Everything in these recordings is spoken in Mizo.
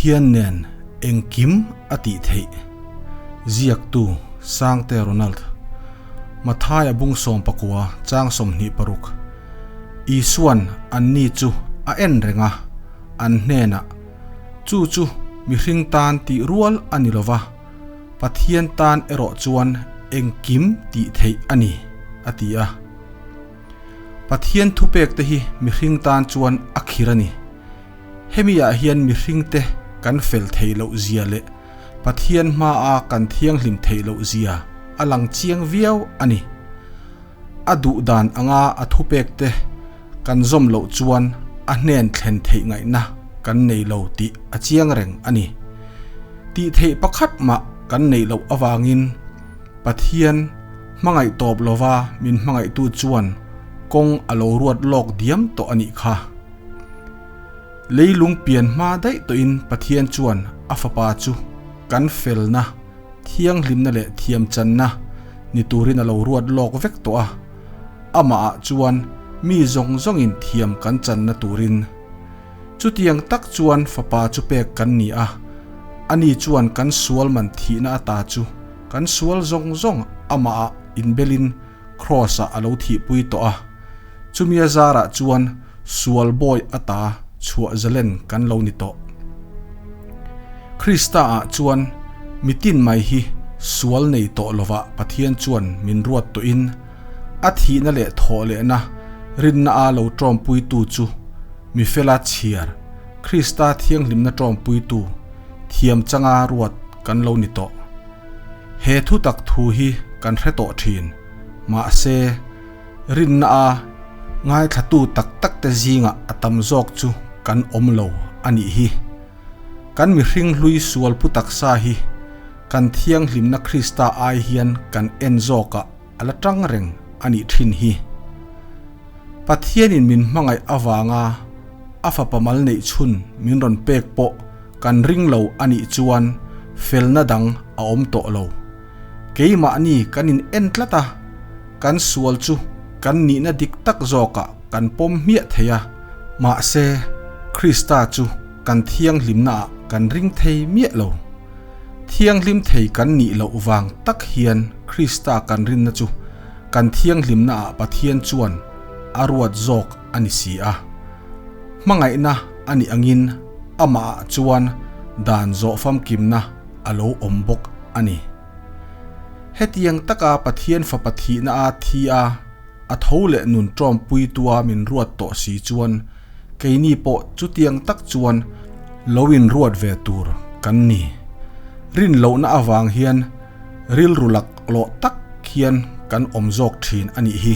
Pathian nen engkim a tih theih. Ziaktu, Sangte Ronald. Mathaia bung 19 chang 26. Isuan anni chu a en reng a, an hnenah, Chu chu mihring tan tih rual a ni lova, Pathian tan erawh chuan engkim tih theih a ni, a ti a. Pathian thupek te hi mihring tan chuan a khir a ni. Hemi ah hian mihring te kan fel theih loh zia leh Pathian hma a kan thianghlim theih loh zia a lang chiang viau a ni. A duh dan anga a thupek te kan zawm loh chuan a hnen thlen theih ngaihna kan nei lo tih a chiang reng a ni. Tih theih pakhat mah kan neih loh avangin Pathian hmangaih tawp lova min hmangaihtu chuan kawng a lo ruat lawk diam tawh a nih kha. Leilung pian hma daih tawhin Pathian chuan a Fapa chu kan felna, thianghlimna leh thiamchanna ni turin a lo ruat lawk vek tawh a, amahah chuan mi zawng zawngin thiam kan channa turin. Chutiang tak chuan Fapa chu pek kan ni a, ani chuan kan sual man thihna ata chu kan sual zawng zawng amahah inbelin Kraws-ah a lo thihpui tawh a, chumi a zarah chuan sual bawi ata chhuah zalen kan lo ni tawh. Krista-ah chuan mitin mai hi sual nei tawh lovah Pathian chuan min ruat tawhin a thihna leh thawh lehna rinna a lo tawmpuitu chu mi fela chhiar Krista thianghlimna tawmpuitu thiam changa ruat kan lo ni tawh. He thutak thu hi kan hre tawh thin. Mahse, rinna a ngaithlatu tak tak te zingah a tam zawk chu kan awm lo a nih hi. Kan mihring hlui sual pu taksa hi kan thianghlimna Krista ai hian kan en zawkah a la tang reng a nih thin hi. Pathianin min hmangaih avanga a fapa mal neih chhun min rawn pek pawh kan ring lo a nih chuan felna dang a awm tawh lo. Keimahni kan in en tlat a, kan sual chu kan nihna dik tak zawkah kan pawm hmiah thei a, mahse Krista chu kan thianghlimnaah kan ring thei miah lo. Thianghlim thei kan nih loh vang tak hian Krista kan rinna chu kan thianghlimnaah Pathian chuan a ruat zawk a ni si a. Hmangaihna a nih angin amahah chuan dan zawh famkimna a lo awm bawk a ni. Hetiang taka Pathian Fapa thihna a thi a, a tho leh nun tawmpuitua min ruat tawh si chuan keini pawh chutiang tak chuan lo inruat ve tur kan ni. Rin lohna avang hian rilru laklawh tak hian kan awm zawk thin a nih hi.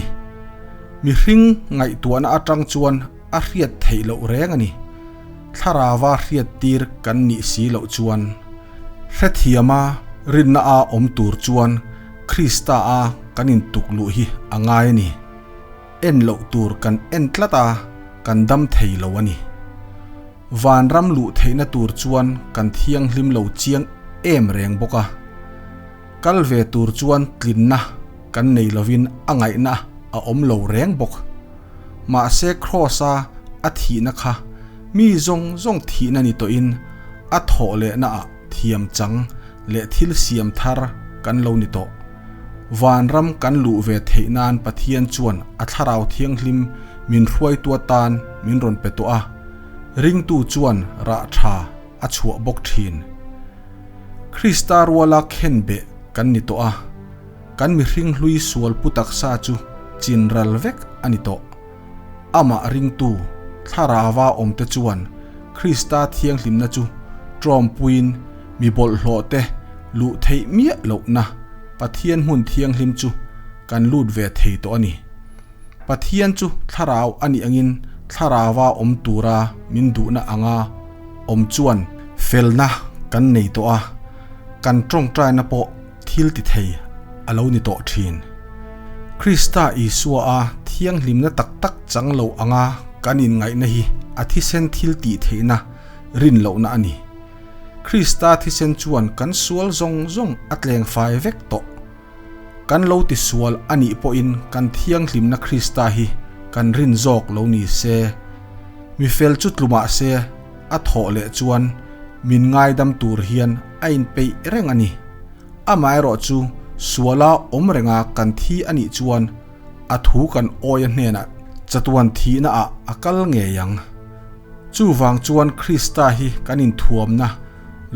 Mihring ngaihtuahna atang chuan a hriat theih loh reng a ni. Thlarava hriat tir kan nih si loh chuan hrethiama rinna a awm tur chuan Krista a kan intuk luh hi a ngai a ni. En loh tur kan en tlat a, kan dam thei lo a ni. Vanram luh theihna tur chuan kan thianghlim lo chiang em reng bawk a. Kal ve tur chuan tlinna kan nei lovin a ngaihna a awm lo reng bawk. Mahse Kraws-a a thihna kha mi zawng zawng thihna ni tawhin a thawh lehnaah thiam chang leh thil siam thar kan lo ni tawh. Vanram kan luh ve theih nan Pathian chuan a Thlarau Thianghlim min hruaitu atan min rawn pe tawh a, ringtu chuan rah tha a chhuah bawk thin. Krista ruala khenbeh kan ni tawh a, kan mihring hlui sual pu taksa chu chin ral vek a ni tawh. Amah ringtu, Thlarava awmte chuan Krista thianghlimna chu tawmpuiin mi bawlhhlawhte luh theih miah lohna Pathian hmun thianghlim chu kan lut ve thei tawh a ni. Pathian chu Thlarau a nih angin Thlarava awm tura min duhna anga awm chuan felna kan nei tawh a, kan tawngtaina pawh thil ti thei a lo ni tawh thin. Krista Isua a thianghlimna tak tak chang lo anga kan inngaihna hi a thisen thil tih theihna rin lohna a ni. Krista thisen chuan kan sual zawng zawng a tleng fai vek tawh. Kan lo ti sual a nih pawhin kan thianghlimna Krista hi kan rin zawk lo ni se. Mi fel chu tlu mah se a thawh leh chuan Min ngaidam tur hian a inpeih reng a ni. Amaherawhchu suala awm renga kan thi a nih chuan a thu kan awia hnenah chatuan thihna ah a kal ngei ang. Chuvang chuan Krista hi kan inthuamna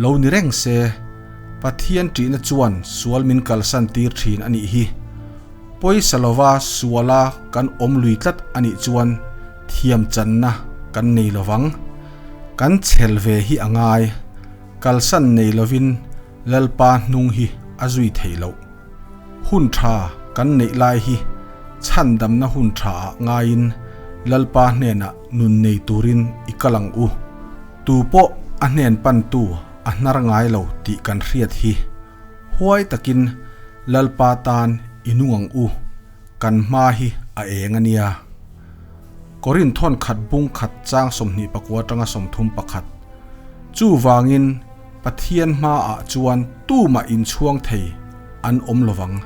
lo ni reng se, Pathian ṭihna chuan sual min kalsan tir ṭhin a nih hi. Pawisa lova suala kan awm lui tlat a nih chuan thiam channa kan nei lovang. Kan chhel ve hi a ngai. Kalsan nei lovin Lalpa hnung hi a zui theih loh. Hun tha kan neih lai hi chhandamna hun tha ah ngaiin Lalpa hnenah nun nei turin i kal ang u. Tu pawh a hnen pantu a hnar ngai lo tih kan hriat hi. Huai takin Lalpa tan i nung ang u, kan hma hi a eng a nia. Korin thawn khat bung khat chang 29 atanga 31. Chuvangin Pathian hmaah chuan tumah inchhuang thei an awm lovang.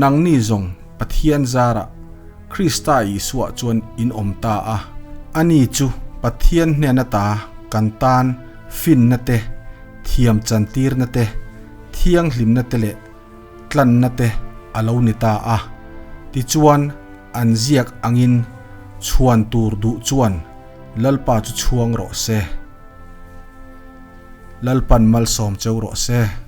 Nangni zawng Pathian zarah Krista Isuaah chuan in awm ta a, ani chu Pathian hnen ata kan tan finna te, thiam chantirna te, thianghlimna te leh tlanna te a lo ni ta a. Tichuan an ziak angin chhuan tur duh chuan Lalpa chu chhuang rawh se. Lalpan malsawm cheu rawh se.